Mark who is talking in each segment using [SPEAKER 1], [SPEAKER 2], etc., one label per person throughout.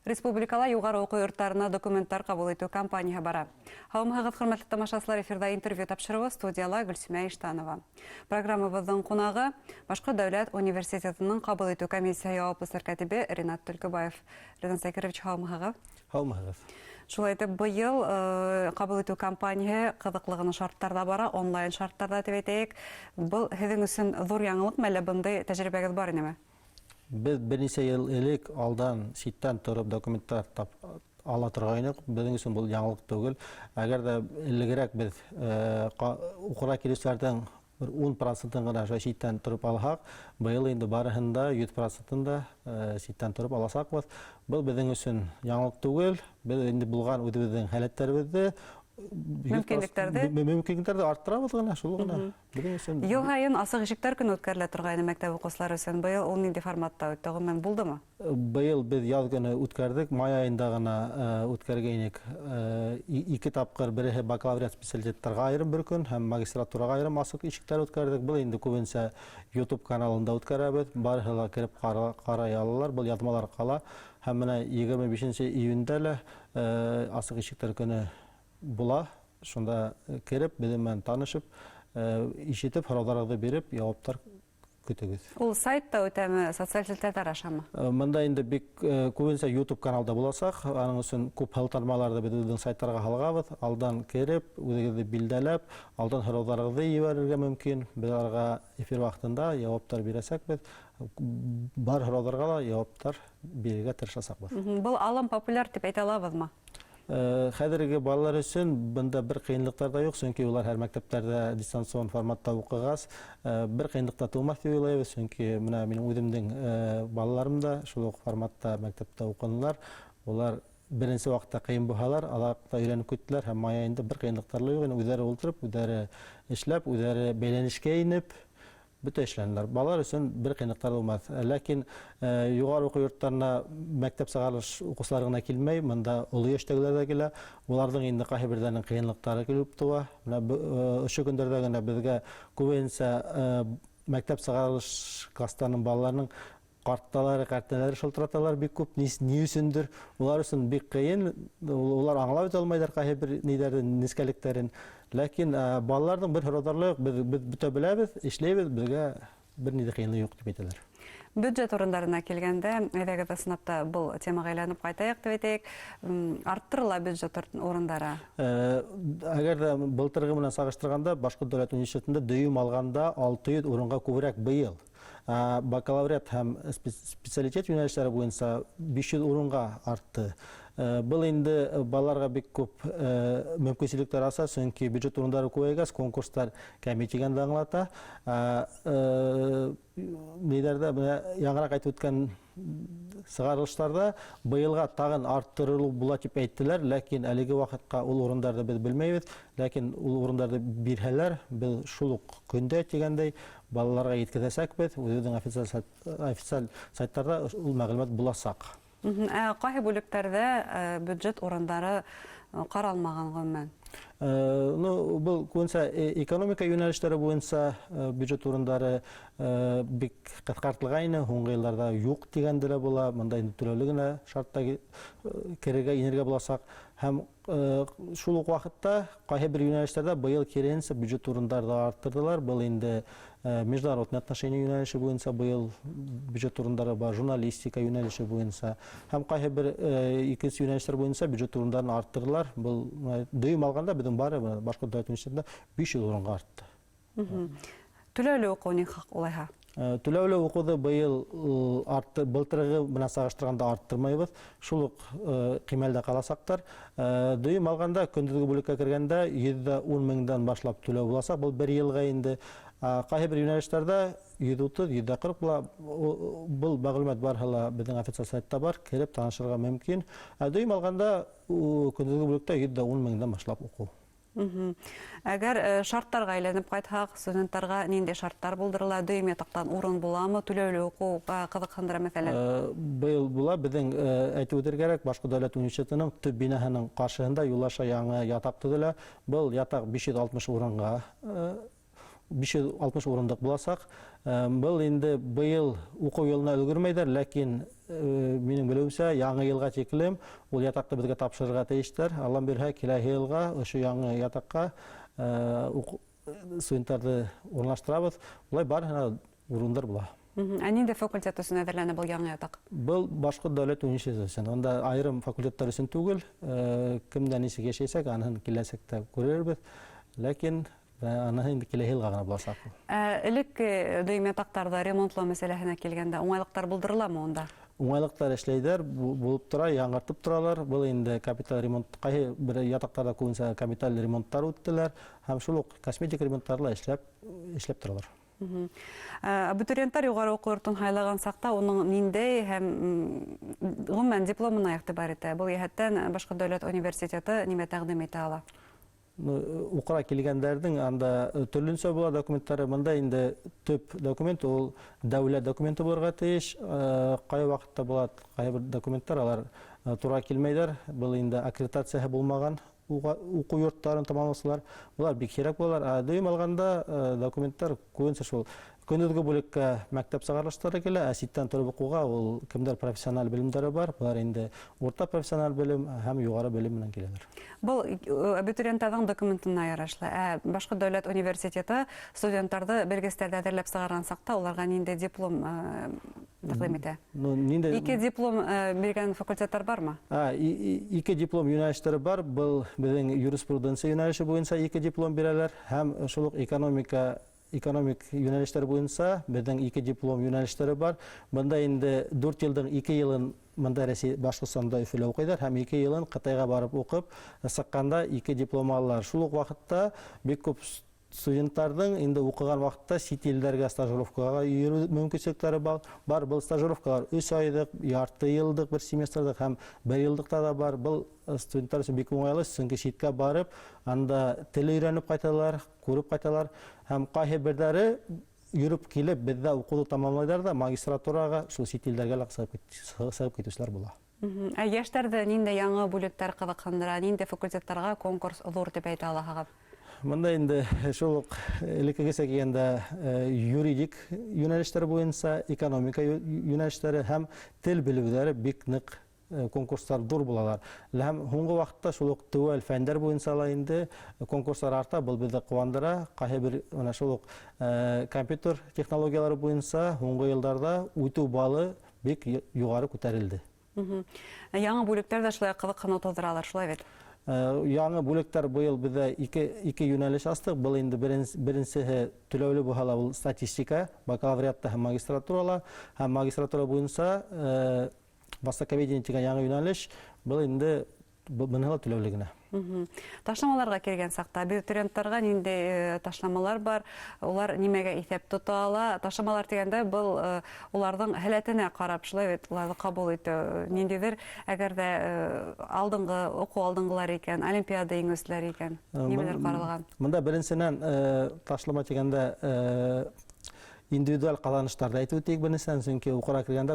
[SPEAKER 1] Республикала юғары уҡыу йорттарына документтар ҡабул итеү кампанияһы бара. Һаумыһығыҙ, хөрмәтле тамашасылар, эфирҙа «Интервью» тапшырыуы, студияла Гөлсимә Иштанова. Программабыҙҙың ҡунағы — Башҡорт дәүләт университетының ҡабул итеү комиссияһы яуаплы сәркәтибе Ринат Төлкөбаев. Ринат Закирович, һаумыһығыҙ.
[SPEAKER 2] Һаумыһығыҙ.
[SPEAKER 1] Шулай итеп, быйыл ҡабул итеү кампанияһы ҡыҙыҡлы ғына шарттарҙа бара, онлайн шарттарҙа тип әйтәйек. Был һеҙҙең өсөн ҙур яңылыҡмы, әллә бындай тәжрибәгеҙ бар инеме?
[SPEAKER 2] Беҙ бер нисә йыл элек алдан ситтән тороп документтар ала торғайныҡ. Беҙҙең өсөн был яңылыҡ түгел. Әгәр ҙә элегерәк беҙ уҡырға килеүселәрҙең бер 10 процентын ғына шулай ситтән тороп алһаҡ, быйыл инде барыһын да, 100 процентын да ситтән тороп аласаҡбыҙ. Был беҙҙең өсөн яңылыҡ түгел. Беҙ инде булған үҙебеҙҙең һәләттәребеҙҙе,
[SPEAKER 1] мөмкинлектәрҙе
[SPEAKER 2] мөмкинлектәрҙе арттырабыҙ ғына, шул ғына. Беҙҙең өсөн
[SPEAKER 1] Йыл һайын асыҡ ишектәр көнө үткәрелә торғайны мәктәп уҡыусылары өсөн. Быйыл ул ниндәй форматта үтте? Ғөмүмән, булдымы?
[SPEAKER 2] Быйыл беҙ яҙ көнө үткәрҙек, май айында ғына үткәргәйнек ике тапҡыр: береһе бакалавриат специалитеттарға айырым бер көн һәм магистратураға айырым асыҡ ишектәр үткәрҙек. Был инде күбенсә YouTube каналында үткәрәбеҙ, барыһы ла кереп ҡарай алалар, был яҙмалар ҡала. Һәм бына 25 июндә лә асыҡ ишектәр көнө була, шунда кереп, беҙҙең менән танышып, ишетеп, һорауҙарығыҙҙы биреп, яуаптар көтөгөҙ.
[SPEAKER 1] Ул сайтта үтәме, социаль селтәрҙәр ашамы?
[SPEAKER 2] Бында инде бик күбенсә YouTube каналда буласаҡ. Аның өсөн күп һылтанмаларҙы беҙ үҙебеҙҙең сайттарға һалғабыҙ. Алдан кереп, үҙегеҙҙе билдәләп, алдан һорауҙарығыҙҙы ебәрергә мөмкин. Беҙ уларға эфир ваҡытында яуаптар бирәсәкбеҙ. Бар һорауҙарға ла яуаптар бирергә тырышасаҡбыҙ.
[SPEAKER 1] Был алым популяр тип әйтә алабыҙмы?
[SPEAKER 2] Хәҙерге балалар өсөн бында бер ҡыйынлыҡтар ҙа юҡ, сөнки улар һәр мәктәптәрҙә дистанцион форматта уҡығас, бер ҡыйынлыҡ та тыумаҫ тип уйлайбыҙ, сөнки бына минең үҙемдең балаларым да шул уҡ форматта мәктәптә уҡынылар. Улар беренсе ваҡытта ҡыйын булһалар, аҙаҡта өйрәнеп киттеләр һәм май айында бер ҡыйынлыҡтар ла юҡ ине, үҙҙәре ултырып, үҙҙәре эшләп, үҙҙәре бәйләнешкә инеп, бөтә эшләнеләр. Балалар өсөн бер ҡыйынлыҡтар булмаҫ. Ләкин юғары уҡыу йорттарына мәктәп сығарылыш уҡыусылары ғына килмәй, бында оло йәштәгеләр ҙә килә. Уларҙың инде ҡайһы берҙәренең ҡыйынлыҡтары килеп тыуа. Бына ошо көндәрҙә генә беҙгә күбеһенсә мәктәп сығарылыш кластарының балаларының ҡартталары, ҡәртәләре шылтыраталар бик күп, ни өсөндөр. Улар өсөн бик ҡыйын, улар аңлап бөтә алмайҙар ҡайһы бер ниҙәрҙе, нескәлектәрен. Ләкин балаларҙың бер һорауҙары ла юҡ, беҙ бөтә беләбеҙ, эшләйбеҙ, беҙгә бер ни ҙә ҡыйынлыҡ юҡ тип әйтәләр.
[SPEAKER 1] Бюджет урындарына килгәндә, әйҙәгеҙ, ысынлап та был темаға әйләнеп ҡайтайыҡ тип әйтәйек. Арттырыла бюджет урындары.
[SPEAKER 2] Әгәр ҙә былтырғы менән сағыштырғанда, Башҡорт дәүләт университетында дөйөм алғанда 600 урынға күберәк быйыл. Бакалавриат һәм специалитет йүнәлештәре буйынса 500 урынға артты. Был инде балаларға бик күп мөмкинселектәр аса, сөнки бюджет урындары күбәйгәс, конкурстар кәмей тигәнде аңлата. Ниҙәрҙә бына яңыраҡ әйтеп үткән сығарылыштарҙа быйылға тағын арттырылыу була тип әйттеләр, ләкин әлеге ваҡытҡа ул урындарҙы беҙ белмәйбеҙ, ләкин ул урындарҙы бирһәләр, беҙ шул уҡ көндә тигәндәй балаларға еткеҙәсәкбеҙ, үҙебеҙҙең официаль сайттарҙа ул мәғлүмәт буласаҡ.
[SPEAKER 1] Ә ҡайһы бүлектәрҙә бюджет урындары ҡаралмаған ғөмүмән?
[SPEAKER 2] Ну, был күбенсә экономика йүнәлештәре буйынса бюджет урындары бик ҡыҫҡартылғайны, һуңғы йылдарҙа юҡ тигәндә лә була, бында инде түләүле генә шартта керергә, инергә буласаҡ. Һәм шул уҡ ваҡытта ҡайһы бер йүнәлештәрҙә быйыл киреһенсә бюджет урындары да арттырҙылар. Был инде международный отношения йүнәлеше буйынса быйыл бюджет урындары бар, журналистика йүнәлеше буйынса һәм ҡайһы бер икенсе йүнәлештәр буйынса бюджет урындарын арттырҙылар. Был дөйөм алғанда беҙҙең бары Башҡорт дәүләт университетында 500 урынға артты.
[SPEAKER 1] Түләүле уҡыу ни хаҡ улайһа?
[SPEAKER 2] Түләүле уҡыуҙы быйыл артты, былтырғы менән сағыштырғанда арттырмайбыҙ. Шул уҡ ҡимәлдә ҡаласаҡтар. Дөйөм алғанда көндөҙгө бүлеккә кергәндә 110 меңдән башлап түләү буласаҡ. Был бер йылға инде. Ҡайһы бер йүнәлештәрҙә 130, 140 була. Был мәғлүмәт барыһы ла беҙҙең официаль сайтта бар, кереп танышырға мөмкин. Дөйөм алғанда көндөҙгө бүлектә 110 меңдән башлап уҡыу.
[SPEAKER 1] Әгәр шарттарға әйләнеп ҡайтһаҡ, студенттарға ниндәй шарттар булдырыла? Дөйөм ятаҡтан урын буламы? Түләүле уҡыу ҡыҙыҡһындыра, мәҫәлән.
[SPEAKER 2] Быйыл була. Беҙҙең әйтеп үтергә кәрәк, Башҡорт дәүләт университетының төп бинаһының ҡаршыһында юл аша яңы ятаҡ төҙөлә. Был ятаҡ 560 урынға 560 урындыҡ буласаҡ. Был инде быйыл уҡыу йылына өлгөрмәйҙәр, ләкин минең белеүемсә, яңы йылға тиклем ул ятаҡты беҙгә тапшырырға тейештәр. Аллам бирһә, киләһе йылға ошо яңы ятаҡҡа студенттарҙы урынлаштырабыҙ. Улай барыһына урындар була.
[SPEAKER 1] Ә ниндәй факультет өсөн әҙерләнә был яңы ятаҡ?
[SPEAKER 2] Был Башҡорт дәүләт университеты өсөн. Унда айырым факультеттар өсөн түгел. Кемдә нисек йәшәйсәк, аныһын киләсәктә күрербеҙ. Ләкин аныһы инде киләһе йылға ғына буласаҡ.
[SPEAKER 1] Элек дөйөм ятаҡтарҙы ремонтлау мәсьәләһенә килгәндә уңайлыҡтар булдырыламы унда?
[SPEAKER 2] Уңайлыҡтар эшләйҙәр, булып тора, яңыртып торалар. Был инде капиталь ремонт, ҡайһы бер ятаҡтарҙа күбенсә капиталь ремонттар үттеләр һәм шул уҡ косметик ремонттар ла эшләп торалар.
[SPEAKER 1] Абитуриенттар юғары уҡыу йортон һайлаған саҡта уның ниндәй һәм ғөмүмән дипломына иғтибар итә? Был йәһәттән Башҡорт дәүләт университеты нимә тәҡдим итә ала?
[SPEAKER 2] Уҡырға килгәндәрҙең анда төрлөнсә була документтары. Бында инде төп документ ул дәүләт документы булырға тейеш. Ҡай ваҡытта була ҡайһы бер документтар, алар тура килмәйҙәр. Был инде аккредитацияһы булмаған уҡыу йорттарын тамамлаусылар, улар бик һирәк булалар. Ә дөйөм алғанда документтар күбенсә шул көндөҙгө бүлеккә мәктәп сығарылыштары килә, ә ситтән тороп уҡыуға ул кемдәр профессиональ белемдәре бар, былар инде урта профессиональ белем һәм юғары белем менән киләләр.
[SPEAKER 1] Был абитуриенттарҙың документына ярашлы. Ә Башҡорт дәүләт университеты студенттарҙы белгестәрҙе әҙерләп сығарған саҡта уларға ниндәй диплом тәҡдим итә? Ике диплом биргән факультеттар бармы?
[SPEAKER 2] Ике диплом йүнәлештәре бар. Был беҙҙең юриспруденция йүнәлеше буйынса ике диплом бирәләр һәм шул уҡ экономик йүнәлештәр буйынса беҙҙең ике диплом йүнәлештәре бар. Бында инде 4 йылдың 2 йылын бында Рәсәй Башҡортостанда Өфөлә уҡыйҙар һәм 2 йылын Ҡытайға барып уҡып сыҡҡанда 2 диплом алалар. Шул уҡ ваҡытта бик күп студенттарҙың инде уҡыған ваҡытта сит илдәргә стажировкаға йөрөү мөмкинселектәре бар. Был стажировкалар 3 айлыҡ, ярты йылдыҡ, бер семестрлыҡ һәм бер йылдыҡта да бар. Был студенттар өсөн бик уңайлы, сөнки ситкә барып, анда тел өйрәнеп ҡайталар, күреп ҡайталар һәм ҡайһы берҙәре йөрөп килеп беҙҙә уҡыуҙы тамамлайҙар ҙа магистратураға шул сит илдәргә лә сығып китеүселәр була.
[SPEAKER 1] Ә йәштәрҙе ниндәй яңы бүлектәр ҡыҙыҡһындыра, ниндәй факультеттарға конкурс ҙур тип әйтә алаһығыҙ?
[SPEAKER 2] Бында инде шул уҡ элеккегесә килгәндә юридик йүнәлештәр буйынса, экономика йүнәлештәре һәм тел белеүҙәре бик ныҡ конкурстар ҙур булалар. Һәм һуңғы ваҡытта шул уҡ теүәл фәндәр буйынса ла инде конкурстар арта, был беҙҙе ҡыуандыра. Ҡайһы бер бына шул уҡ компьютер технологиялары буйынса һуңғы йылдарҙа үтеү балы бик юғары күтәрелде.
[SPEAKER 1] Яңы бүлектәр ҙә шулай ҡыҙыҡһыныу тыуҙыралар, шулай бит?
[SPEAKER 2] Яңы бүлектәр быйыл беҙҙә ике йүнәлеш астыҡ. Был инде беренсеһе түләүле булһа ла ул статистика, бакалавриатта һәм магистратурала, һәм магистратура буйынса востоковедение тигән яңы йүнәлеш, был инде быныһы ла түләүле генә.
[SPEAKER 1] Ташламаларға килгән саҡта абитуриенттарға ниндәй ташламалар бар, улар нимәгә иҫәп тота ала? Ташламалар тигәндә был уларҙың һәләтенә ҡарап шулай бит, уларҙы ҡабул итеү ниндәйҙер, әгәр ҙә алдынғы уҡыу алдынғылар икән, олимпиада еңеүселәр икән, нимәләр ҡаралған?
[SPEAKER 2] Бында беренсенән ташлама тигәндә индивидуаль ҡаҙаныштарҙы әйтеп үтәйек беренсенән, сөнки уҡырға килгәндә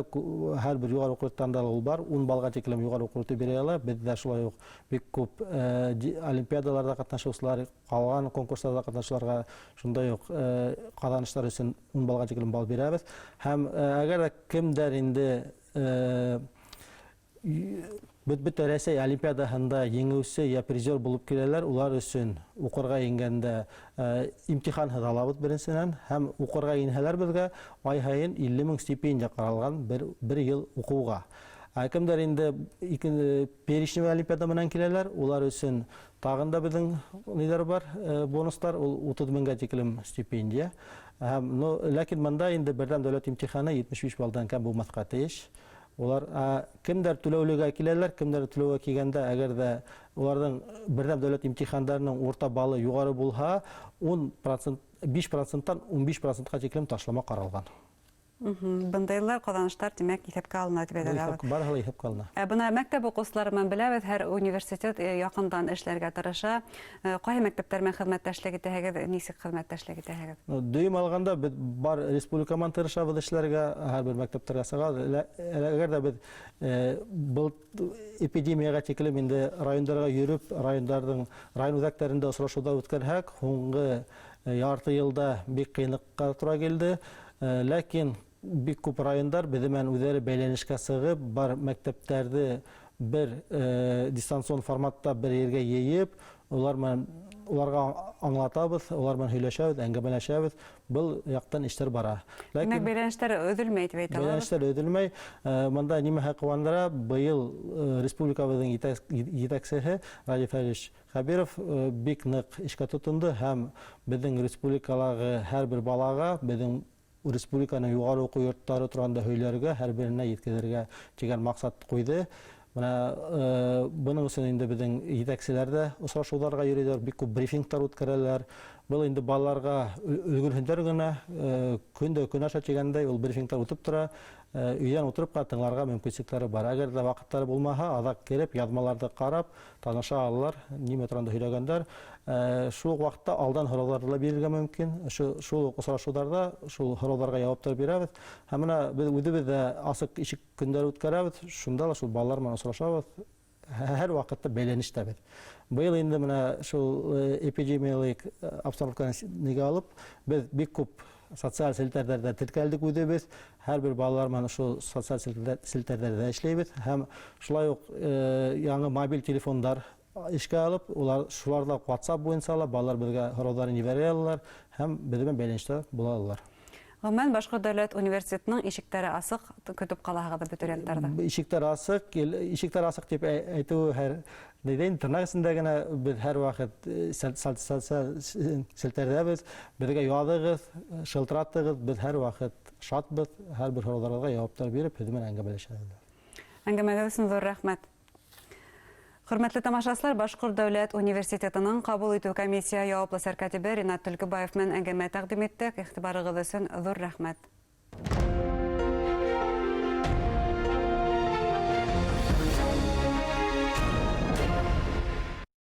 [SPEAKER 2] һәр бер юғары уҡыу йорттарында ул бар, 10 балға тиклем юғары уҡыу йорто бирә ала. Беҙҙә шулай уҡ бик күп олимпиадаларҙа ҡатнашыусылар, ҡалған конкурстарҙа ҡатнашыусыларға шундай уҡ ҡаҙаныштар өсөн 10 балға тиклем бал бирәбеҙ. Һәм әгәр ҙә кемдәр инде бөтә Рәсәй олимпиадаһында еңеүсе йә призер булып киләләр, улар өсөн уҡырға ингәндә имтиханһыҙ алабыҙ беренсенән, һәм уҡырға инһәләр беҙгә ай һайын 50 мең стипендия ҡаралған бер йыл уҡыуға. Ә кемдәр инде перечневый олимпиада менән киләләр, улар өсөн тағын да беҙҙең ниҙәр бар, бонустар, ул 30 меңгә тиклем стипендия. Һәм, ләкин бында инде берҙәм дәүләт имтиханы 75 балдан кәм булмаҫҡа тейеш. Улар, кемдәр түләүлегә киләләр, кемдәр түләүгә килгәндә, әгәр ҙә уларҙың берҙәм дәүләт имтихандарының урта балы юғары булһа, биш проценттан ун биш процентҡа тиклем ташлама ҡаралған.
[SPEAKER 1] Бындайлар ҡаҙаныштар, тимәк, иҫәпкә алына тип әйтә алабыҙ.
[SPEAKER 2] Барыһы ла иҫәпкә алына.
[SPEAKER 1] Ә бына мәктәп уҡыусылары менән беләбеҙ, һәр университет яҡындан эшләргә тырыша. Ҡайһы мәктәптәр менән хеҙмәттәшлек итәһегеҙ, нисек хеҙмәттәшлек итәһегеҙ?
[SPEAKER 2] Дөйөм алғанда беҙ бар республика менән тырышабыҙ эшләргә, һәр бер мәктәптәргә сығабыҙ. Әгәр ҙә беҙ был эпидемияға тиклем инде райондарға йөрөп, район үҙәктәрендә осрашыуҙар үткәрһәк, һуңғы Ярты йылда бик ҡыйынлыҡҡа тура килде. Ләкин бик күп райондар беҙҙең менән үҙҙәре бәйләнешкә сығып, бар мәктәптәрҙе бер дистанцион форматта бер ергә йыйып, улар менән уларға аңлатабыҙ, улар менән һөйләшәбеҙ, әңгәмәләшәбеҙ. Был яҡтан эштәр бара.
[SPEAKER 1] Ләкин бәйләнештәр өҙөлмәй тип әйтә алабыҙ.
[SPEAKER 2] Бәйләнештәр өҙөлмәй. Бында нимәһе ҡыуандыра? Быйыл республикабыҙҙың етәксеһе Радий Фәридович Хәбиров бик ныҡ эшкә тотондо һәм беҙҙең республикалағы һәр бер балаға беҙҙең республиканың юғары уҡыу йорттары тураһында һөйләргә, һәр беренә еткеҙергә тигән маҡсат ҡуйҙы. Бына бының өсөн инде беҙҙең етәкселәр ҙә осрашыуҙарға йөрөйҙәр, бик күп брифингтар үткәрәләр. Был инде балаларға өлгөрһөндәр генә, көн дә көн аша тигәндәй ул брифингтар үтеп тора. Өйҙән ултырып ҡына тыңларға мөмкинлектәре бар. Әгәр ҙә ваҡыттары булмаһа, аҙаҡ кереп яҙмаларҙы ҡарап таныша алалар, нимә тураһында һөйләгәндәр. Шул уҡ ваҡытта алдан һорауҙарҙы ла бирергә мөмкин. Шул уҡ осрашыуҙарҙа шул һорауҙарға яуаптар бирәбеҙ. Һәм бына беҙ үҙебеҙ ҙә асыҡ ишек көндәре үткәрәбеҙ. Шунда ла шул балалар менән осрашабыҙ. Һәр ваҡытта бәйләнештәбеҙ. Быйыл инде бына шул эпидемиологик обстановканы нигә алып, беҙ бик күп социаль селтәрҙәрҙә теркәлдек үҙебеҙ. Һәр бер балалар менән шул социаль селтәрҙәрҙә эшләйбеҙ. Һәм шулай уҡ яңы мобиль телефондар эшкә алып, улар шуларҙа WhatsApp буйынса ла балалар беҙгә һорауҙарын ебәрә алалар һәм беҙ менән бәйләнештә була алалар.
[SPEAKER 1] Ғөмүмән, Башҡорт дәүләт университетының ишектәре асыҡ, көтөп ҡалаһығыҙ абитуриенттарҙы.
[SPEAKER 2] Ишектәр асыҡ, ишектәр асыҡ тип әйтеүе һәр нейҙән тырнаҡ эсендә генә беҙ һәр ваҡыт социаль селтәрҙәбеҙ, беҙгә яҙығыҙ, шылтыратығыҙ, беҙ һәр ваҡыт шатбыҙ, һәр бер һорауҙарға яуаптар биреп, һеҙ менән әңгәмәләшәбеҙ.
[SPEAKER 1] Әңгәмәгеҙ өсөн ҙур рәхмәт. Хөрмәтле тамашасылар, Башҡорт дәүләт университетының ҡабул итеү комиссияһы яуаплы сәркәтибе Ринат Төлкөбаев менән әңгәмә тәҡдим иттек. Иғтибарығыҙ өсөн ҙур рәхмәт.